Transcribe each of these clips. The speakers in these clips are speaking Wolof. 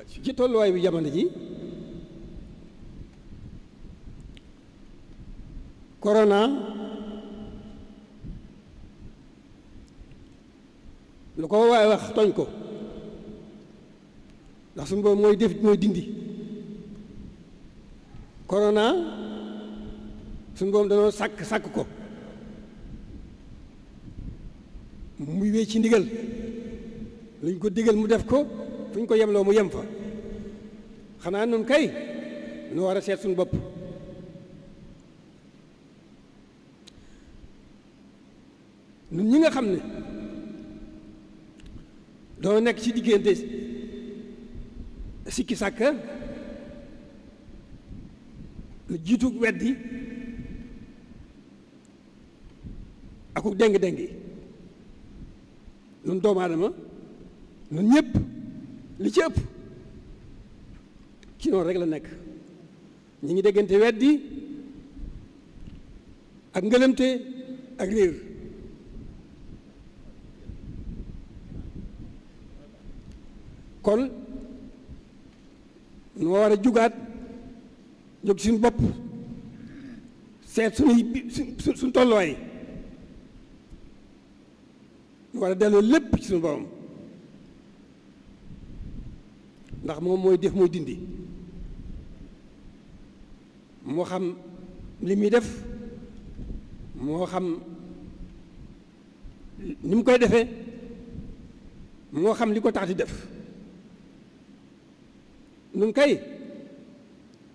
ci tolluwaay bi jamono ji corona lu ko waaye wax tooñ ko ndax suñu boobu mooy def mooy dindi corona suñu boobu danoo sàkk ko muy wéy ci ndigal luñ ko digal mu def ko fu ñu ko yemloo mu yem fa xanaa nun kay nu war a seet suñu bopp nun ñi nga xam ne doo nekk ci diggante sikki sàkka lu jiitu weddi aku déng-déng yi nun doomu aadama nun ñëpp li ci ëpp ci noonu rek la nekk ñi ngi déggante weddi ak ngëlëmte ak réer kon nu war a jugaat jóg suñu bopp seet suñu tolluwaay nu war a delloo lépp ci suñu borom ndax moom mooy def mooy dindi moo xam li muy def moo xam ni mu koy defee moo xam li ko tax di def nun kay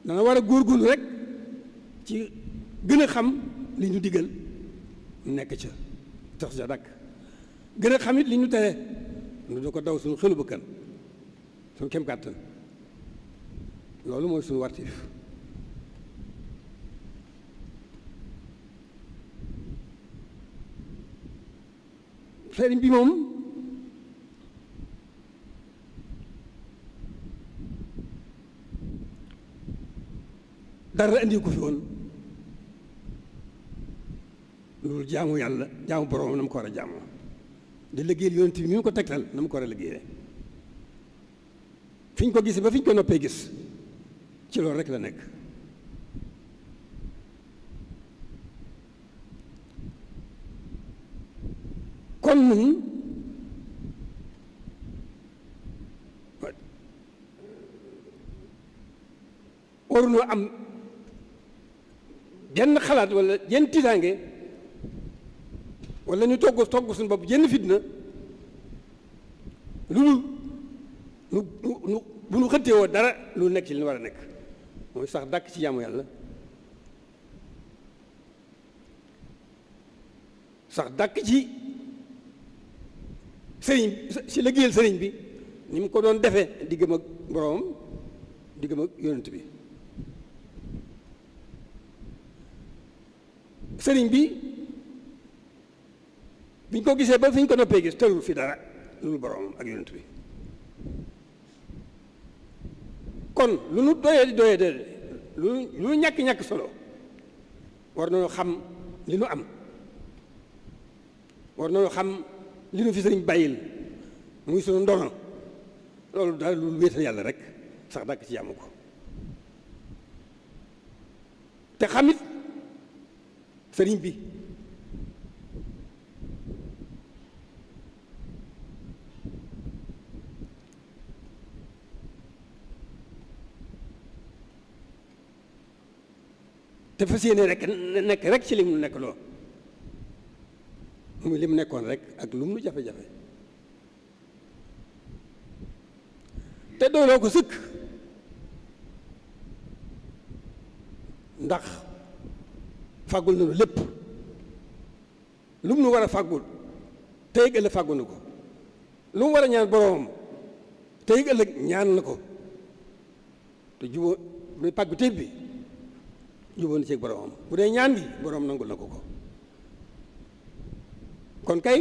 dana war a góorgóorlu rek ci gën a xam li ñu digal nekk ca tax sa dakk gën a xam it li ñu tere nu du ko daw suñu xelu bëkkan suñu kem kàttan loolu mooy suñu wartiif sëriñ bi moom dara indi ko fi woon loolu jaamu yàlla jaamu borom na mu ko war a jaamoo di liggéeyal yonent bi mi mu ko tegtal na mu ko war a liggéeyee fi ñu ko gisee ba fi ñu ko noppee gis ci loolu rek la nekk kon nun warunoo am jenn xalaat wala jenn tiitaange wala ñu togg suñu bopp jenn fitna lu nu bu nu xëttee woo dara lu nekk ci li ñu war a nekk mooy sax dàkk ci jaamu yàlla sax dàkk ci sëriñ si liggéeyal sëriñ bi ni mu ko doon defee diggam ak boroomam diggam ak yonent bi sëriñ bi biñ ko gisee ba fi ñu ko noppee gis tërul fi dara loolu boroomam ak yonent bi kon lu nu doyee lu ñàkk solo war nañoo xam li nu am war nañoo xam li nu fi sëriñ bàyyil muy sunu ndono loolu daal lu wéetal yàlla rek sax dàkk ci jàmm ko te xamit sëriñ bi te fas yéene rek nekk rek ci li mu nekk loo muy li mu nekkoon rek ak lu mu jafe-jafe te dooloo ko sëkk ndax fàggul nañu lépp lu mu nu war a fàggul tey ëllëg fàggu na ko lu mu war a ñaan boroomam tey ëllëg ñaan na ko te jubóo muy pàggu téeb bi jubóo na ci boroomam bu dee ñaan gi boroom nangul na ko ko kon kay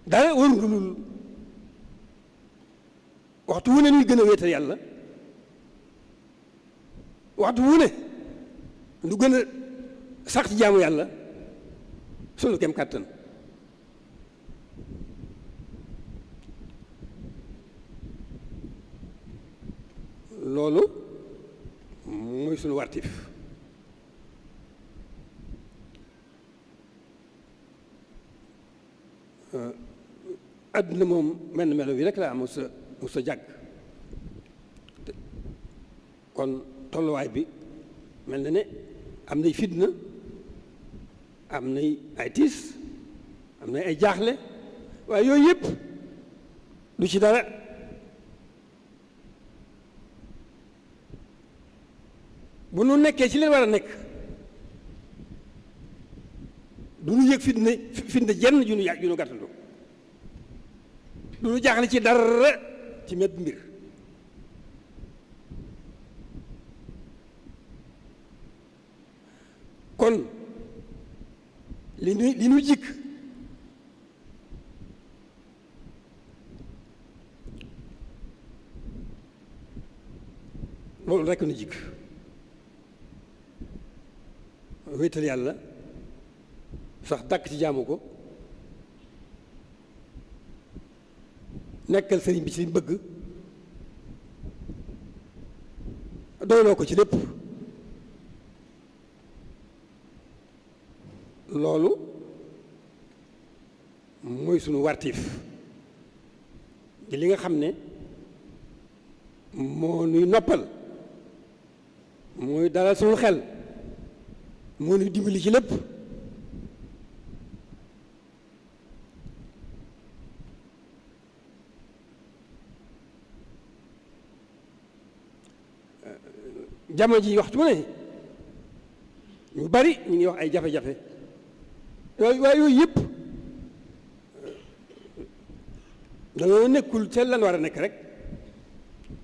dara warul dul waxtu wu ne ñuy gën a wéetal yàlla waxtu wu ne lu gën a sax ci jaamu yàlla sunu kem kàttan loolu mooy sunu wartif. àdduna moom mel melo bi rek laa mu sa jàgg kon tolluwaay bi mel na ne am nay fitna, am nay ay tiis, am nay ay jaaxle, waaye yooyu yëpp du ci dara. bu nu nekkee ci leen war a nekk du nu yëg fitna jenn ju nu gàttandu, du nu jaaxle ci dara ci mépp mbir. kon li nu jikk loolu rekk nu jikk wéetal yàlla sax dàkk ci jaamu ko, nekkal sëriñ bi ci li bëgg, doyloo ko ci lépp. loolu mooy sunu wartiif di li nga xam ne moo nuy noppal, mooy dalal sunu xel, moo nuy dimbali ci lépp. jamono ji waxtu ne ñu bari ñu ngi wax ay jafe-jafe waaye yooyu yëpp dañoo nekkul ca lan war a nekk rek,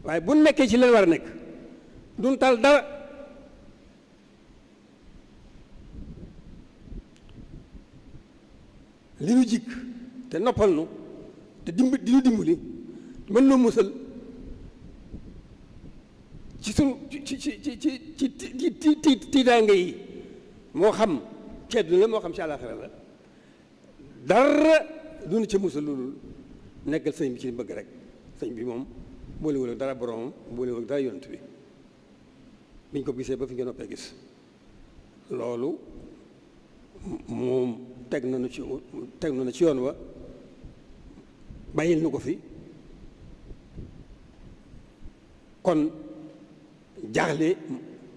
waaye bu nekkee ci lan war a nekk duñ tal dara. li nu jikk te noppal nu te di nu dimbali mën na musal ci sunu ci tiitaange yi, moo xam ci àdduna la moo xam ci àllaaxira la, dara du nu ca musal loolu nekkal sëñ bi ci bëgg rek. sëñ bi moom boolewul ak dara boromam, boolewul ak dara yonent bi, biñ ko gisee ba fi nga noppee gis. loolu moom teg na ci yoon wa, bàyyil nu ko fi. kon jaaxle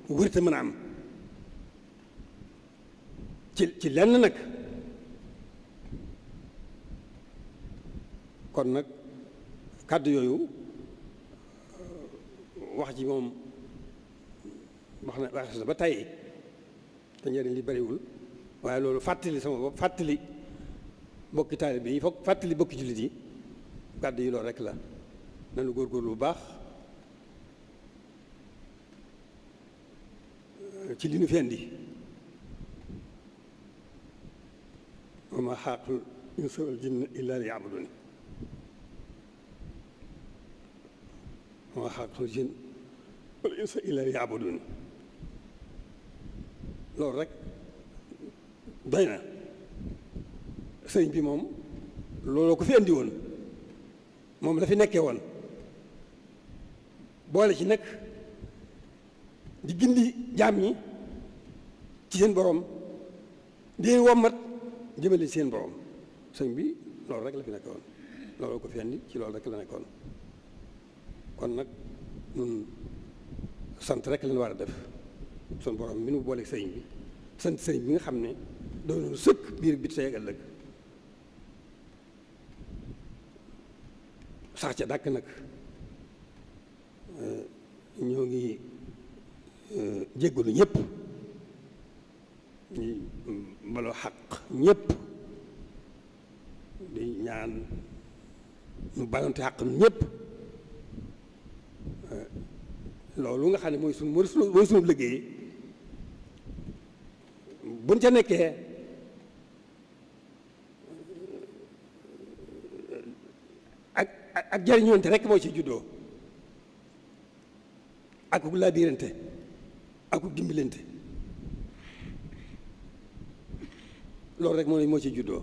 wërta mën a am ci lenn nag. kon nag kàddu yooyu wax ji moom wax na ba tey te njëriñ li bariwul, waaye loolu fàttali sama bopp, fàttali bokki taalibe yi, foog fàttali bokki jullit yi. kàddu yi loolu rek la, nanu góorgóorlu bu baax ci li nu fi indi. wa maa xalaqtul insa wal jinna illaa liya'buduun, wa maa xalaqtul jinna wal insa illaa liya'buduun. loolu rek doy na. sëriñ bi moom looloo ko fi indi woon, moom la fi nekkee woon, boole ci nag di gindi jaam ñi ci seen borom, di leen wommat jëmale ci seen borom. sëñ bi loolu rek la fi nekkoon, loolu ko fi andi, ci loolu rek la nekkoon. kon nag ñun sant rek lañ war a def sun borom mi nu booleeg sëñ bi, sant sëñ bi nga xam ne doon nañu sëkk biir bi tey ak ëllëg, sax ca dàkk nag. ñoo ngi jéggalu ñëpp, ñu baloo xaq ñëpp, di ñaan ñu balonte xaq ñëpp. loolu nga xam ne mooy sunu liggéey, buñ ca nekkee ak jariñoonte rek moo ci juddoo, ak ku laabirante ak ku dimbalante, loolu rek moo ci juddoo.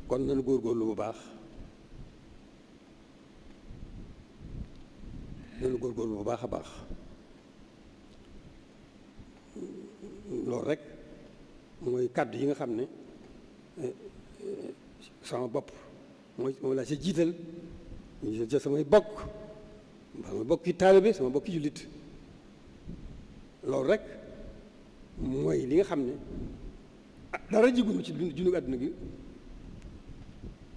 kon nañu góorgóorlu bu baax góorgóorlu bu baax a baax. loolu rek mooy kàddu yi nga xam ne sama bopp moom laa sa jiital ñu sa samay bokki taalibe sama bokki jullit. loolu rek mooy li nga xam ne dara jigunu ci dundu àdduna gi,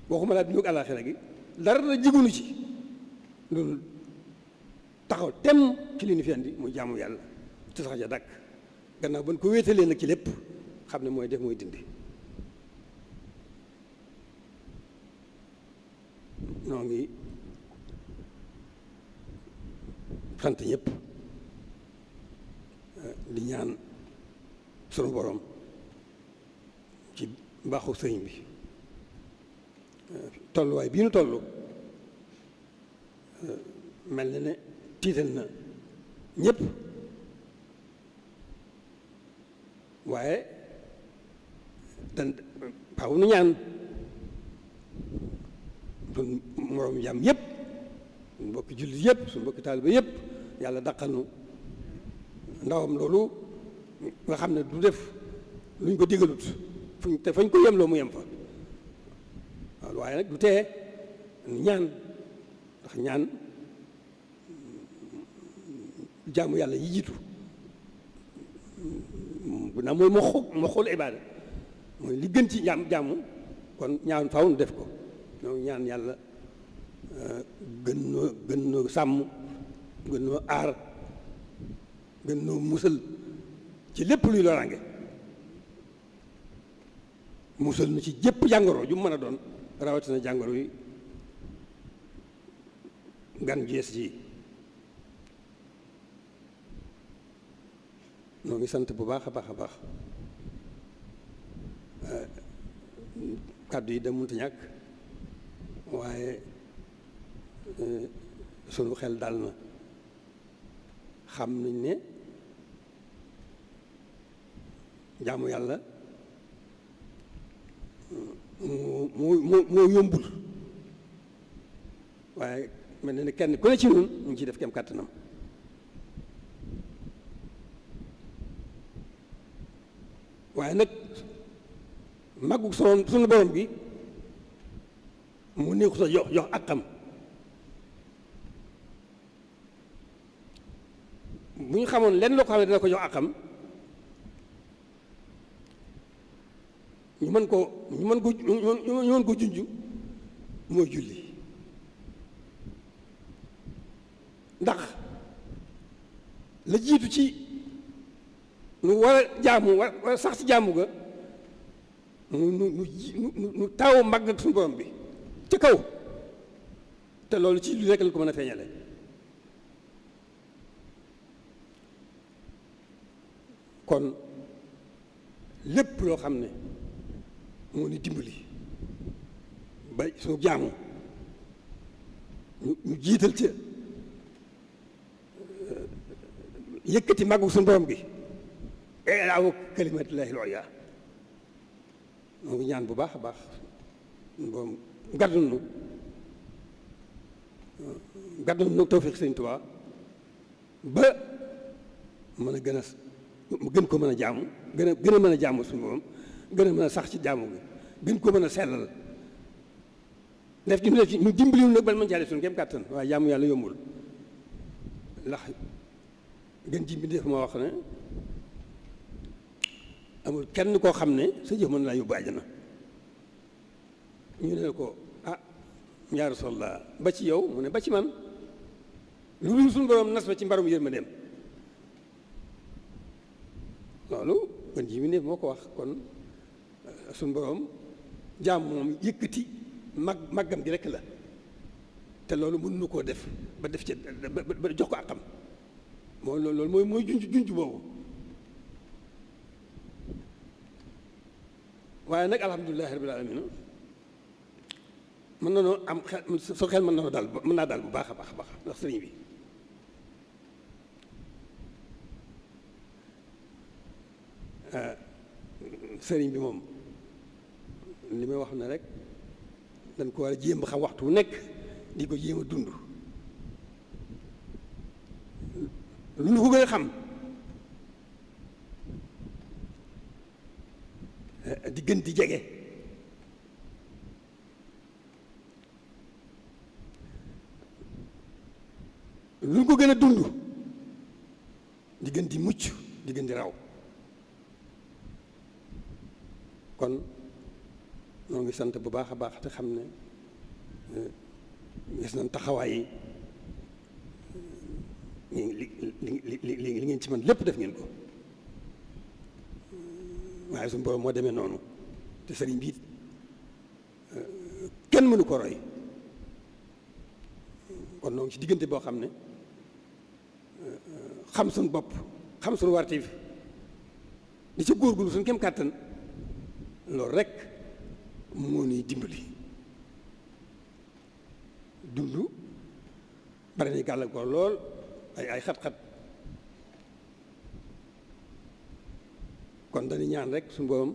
waxuma laa dundu àllaaxira gi, dara jigunu ci loolu taxaw tem ci li ñu fi andi muy jaamu yàlla te sax ja dàkk gannaaw ba ñu ko wéetalee nag ci lépp xam ne mooy def mooy dindi. noo ngi sant ñëpp di ñaan sunu borom ci mbaaxu sëriñ bi tolluwaay bii nu toll mel na ne tiital na ñëpp, waaye dan faaw nu ñaan suñ moroom jàmm yëpp, suñ mbokki jullit yëpp, suñ mbokki taaliba yëpp yàlla daqal nu ndawam loolu nga xam ne du def luñ ko digalut te fañ ko yemloo mu yem fa. waaw waaye nag du tee ñaan, ndax ñaan jaamu yàlla yi jiitu bu naa mooy moo xool ibaada mooy li gën ci jaamu kon ñaan faaw nu def ko. ñoo ñaan yàlla gën noo sàmm, gën noo aar, gën noo musal ci lépp luy loraange, musal nu ci jépp jàngoro ju mën a doon, rawatina jàngoro yi gan jees ji. noo ngi sant bu baax a baax a baax. kàddu yi da mënta ñàkk, waaye sunu xel dal na, xam nañ ne jaamu yàlla moo yombul, waaye mel na ne kenn ku ne ci ñun ñu ngi ciy def kem kàttanam. waaye nag màggu sunu borom bi mu néexu sa jox àqam. bu ñu xamoon lenn loo ko xam ne dina ko jox àqam, ñu mën ko junj mooy julli. ndax la jiitu ci nu war a jaamu war a sax ci jaamu ga nu taaw màgg ak suñu borom bi ca kaw, te loolu ci lu nekk la ko mën a feeñale. kon lépp loo xam ne moo ni dimbali ba suñu jaamu ñu jiital ca yëkkati màggu suñu borom gi ilaahu kalimatillahi al-ulya. moo ngi ñaan bu baax a baax boom gàddunu nag tawfiq Sëriñ Tuubaa ba mën a gën ko mën a jaamu gën a mën a jaamu suñu borom, gën a mën a sax ci jaamu gi, gën ko mën a sellal def ci mu dimbaliwul nag bal mën caa def suñu kéem kàttan. waaye jaamu yàlla yombul, ndax gën ji bi def ma wax ne amul kenn koo xam ne sa jëf mën laa yóbbu àjjana. ñu ne ko ah yaa Rasulallah ba ci yow mu ne ba ci man, lu dul suñu borom nas ba ci mbarum yërmandeem. loolu gën ji bi ne moo ko wax. kon suñu borom jaam moom yëkkati màggam gi rekk la, te loolu mën nu koo def ba def ci ba jox ko àqam. loolu mooy junj boobu. waaye nag alhamdulilahi rabbil alamin mën na noo am xel soo xel mën naa daal bu baax a baax a baax. ndax sëriñ bi sëriñ bi moom li may wax ne rek dañ ko war a jéem ba xam waxtu wu nekk di ko jéem a dund. lu nu ko gën a xam di gën di jege lu nu ko gën a dund di gën di mucc di gën di raw kon noo ngi sant bu baax a baax te xam ne gis nañ taxawaay yi li ngeen ci man lépp def ngeen ko waaye suñu borom moo demee noonu te sëriñ bi kenn mënu ko roy kon noo ngi ci diggante boo xam ne xam suñu bopp xam suñu wartiif di ci góorgóorlu suñu kem kàttan loolu rek moo ñuy dimbali dund bari nañ gàllankoor lool ay xat-xat kon dañuy ñaan rek suñu borom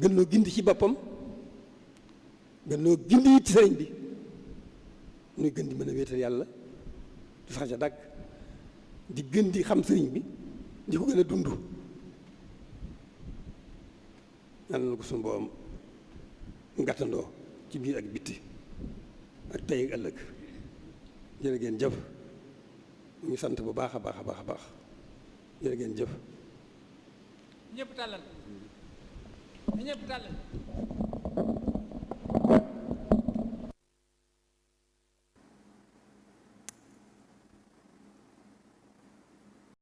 gën noo gindi ci boppam gën noo gindi ci sëriñ bi nuy gën di mën a wéetal yàlla di sax ca dàkk di gën di xam sëriñ bi di ko gën a dund ñaan na ko suñu borom ngàttandoo ci biir ak bitti ak tey ak ëllëg jërë ngeen jëf ñu sant bu baax a baax a baax a baax jërë ngeen jëf ñëpp tàllal